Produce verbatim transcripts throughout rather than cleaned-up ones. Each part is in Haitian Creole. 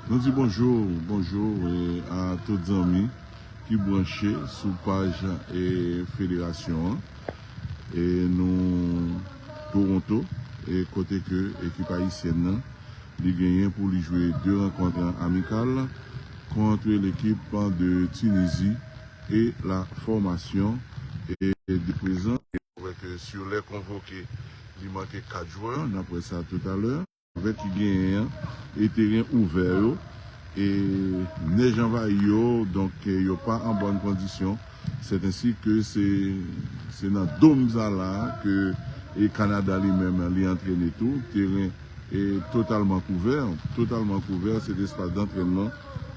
Nou di bonjou, bonjou e, a tout zanmi ki branche sou paj e, federasyon an. E nou Toronto, e kote ke ekip ayisyèn nan li genyen pou li jwe de rankont amikal kont lekip de Tinizi e la fòmasyon e de prezan. Wè ke sur les convoqués, li manke kat jwè, n ap wè sa toutalè. Avèk ki genyen an, e teren ouvè yo, e nèj anvayi yo, donk e, yo pa an bòn kondisyon. Sèt ensi ke se se nan dòm sa la ke e Kanada li menm li antrene tou. Teren e totalman kouvè, totalman kouvè, se espas dantrènman,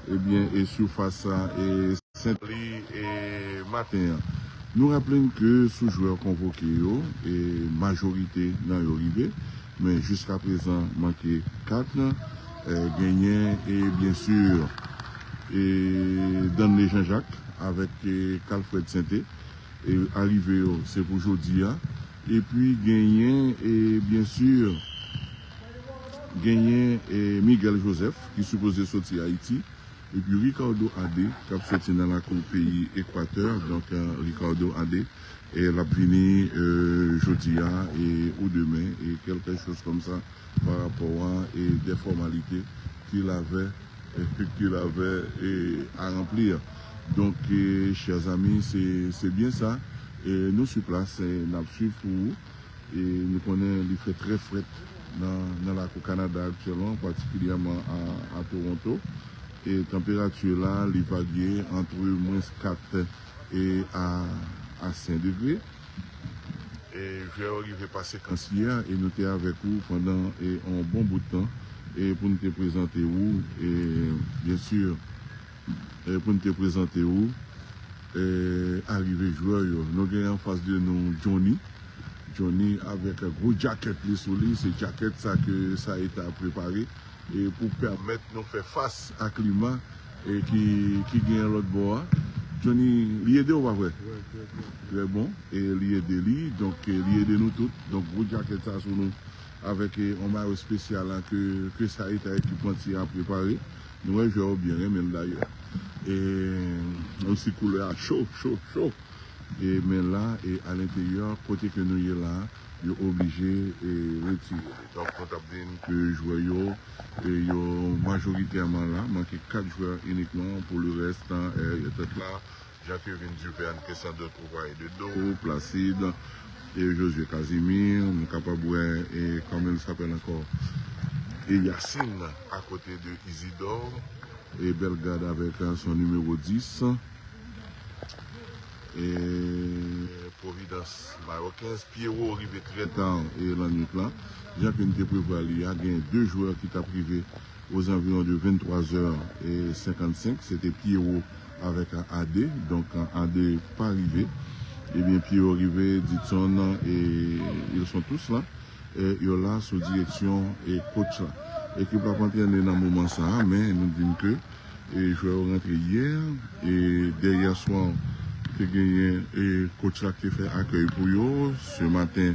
ebyen, e sifas sa e Sent li e maten an. Nou raple n ke sou jwè konvoke yo, e majorite nan yo rive, men jiskaprezan manke kat, e genyen, e byen si, e Danley Jean Jacques avèk e Calfred Sainté, e arive yo se pou jodi a, epi genyen, e byen si, genyen e Miguel Joseph ki sipoze soti Ayiti, epi Ricardo Adé k ap soti nan lakou peyi Ekwatè. Donk, e, Ricardo Adé, e l ap vini e, jodi a e, ou demen, e kèlke choz kòmsa, pa rapò a e, de fòmalite qu'il avait, qu'il avait e, à remplir. Donk, e, chers amis, se se byen sa. E nou sou plas, e n ap swiv pou ou. E nou konnen li fè trè frèt nan, nan lakou Kanada aktyèlman, patikilyèman a, a Toronto. E tanperati la, li vagye antre mwens kat e a, a senk degre. E jwè yo rive pa sekans yè, e nou te avèk ou pandan e, yon bon bout tan, e pou n te prezante ou, e byen si, e pou n te prezante ou, e arive jwè yo. Nou gen anfas de nou Johnny. Johnny avèk gwo djakèt li sou li. Se djakèt sa ke sa eta prepare e pou pèmèt nou fè fas a klima e ki, ki genyen lòt bò a. Johnny, li ede w, pa vre? Trè bon. E li ede li, donk e li ede nou tout. Donk gwo djakèt sa sou nou avèk e, yon mayo espesyal la ke, ke sa eta ekipmantye a prepare. Nou wè jwè yo byen renmen l dayè. E osi koulè a cho, cho, cho. E men la, e alenteryè, kote ke nou ye la, yo oblije e retire li. Donk, nou t ap di n ke jwè yo, e yo majoritèman la, manke kat jwè inikman, pou lerès, e, yo tout la, Jean-Kevin Duverne, ke san dot ou vwaye de do, Placide, e Josué Casimir, nou kapab wè, e kòman l sapèl ankò, e Yacine, akote de Isidore, e Bellegarde avèk, e, son nimewo dis, e Providence mayo kenz, Pierrot rive trè ta, e lannwit la. Jan ke n te prevwa li a, gen de jwè ki t ap rive aux environs de venntrwa zè e senkannsenk, se te Pierrot avèk Adé, donk Adé pa rive. Ebyen, Pierrot rive, Ditson, e ils sont tous là. E yo la sou direksyon e coach la. Ekip la ap antrene nan moman sa a, men nou di n ke e jwè yo rantre yè, e dèyè swa te genyen e coach la ki te fè akèy pou yo. Se maten,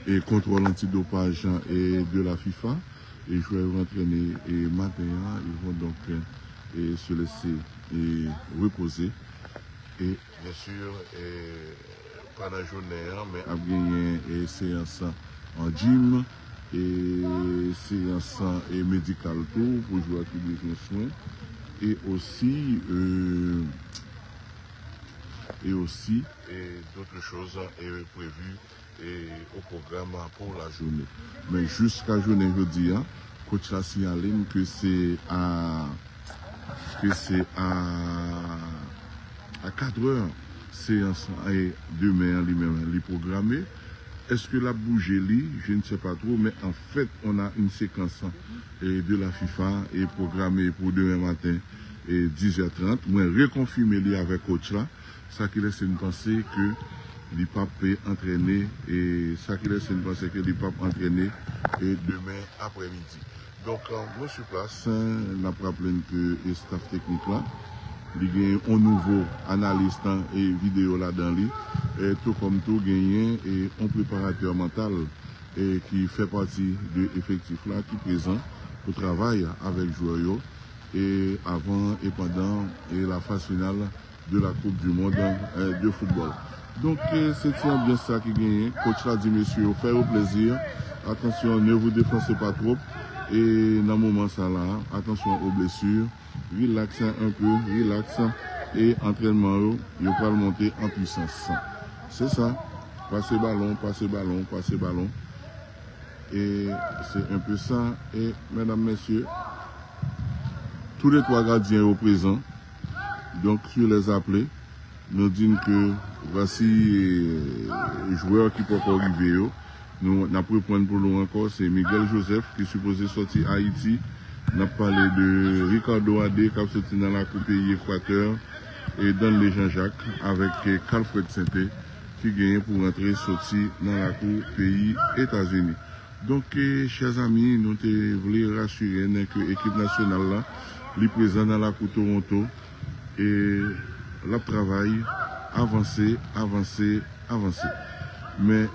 e kontwòl antidopaj e de la fifa, e jwè yo rantre e maten an, ils vont donc e se laisser e reposer. E byen si, e pandan jounen an, men ap genyen e seyans an gym, e seyans e medikal tou pou jwè ki bezwen swen. E osi, e, e osi, e d'autres choses e prevu e au programme pour la journée. Men jiska jounen jodi a, coach la siyale m ke se a, ke se a, a katrè seyans e demen an li menm li pwograme. Èske l ap bouje li? Je ne sais pas trop, mais en fait, on a une séquence e de la fifa e pwograme pou demen maten e dizè trant. Mwen rekonfime li avèk coach la. Sa ki lese n panse ke li p ap antrene, e sa ki lese n panse ke li p ap antrene e demen aprèmidi. Donk, nou sou plas, n ap raple n ke e staff teknik la, li gen yon nouvo analis nan e videyo ladan li, e tou kòm tou genyen e yon preparatè mantal e ki fè pati de efektif la ki prezan pou travay avèk jwè yo. e avan e pandan e la phase finale de la Coupe du Monde, eh, de football. Donk, eh, se ti anbyans sa ki genyen. Coach la di mesye yo, fè yo plezi. Atansyon, ne vous défoncez pas trop. E nan moman sa la, atansyon aux blessures. Relax un peu, relax. E antrènman yo, yo pral monte an pwisans. Se sa. Pase balon, pase balon, pase balon. E se un peu sa. E medam, mesye, tou le twa gadyen yo prezan. Donk, sur les appelés, nou di n ke vwasi, eh, jwè ki poko rive yo. Nou, n ap reprann pou nou ankò. Se Miguel Joseph ki sipoze sòti Ayiti. N ap pale de Ricardo Ade k ap sòti nan lakou peyi Ekwatè. E Danley Jean-Jacques avèk, eh, Carlfred Sainté ki genyen pou rantre sòti nan lakou peyi Etazini. Donk, eh, chè zami, nou te vle rasire n ke ekip nasyonal la, li prezan nan lakou Toronto, e l ap travay, avanse, avanse, avanse. Men,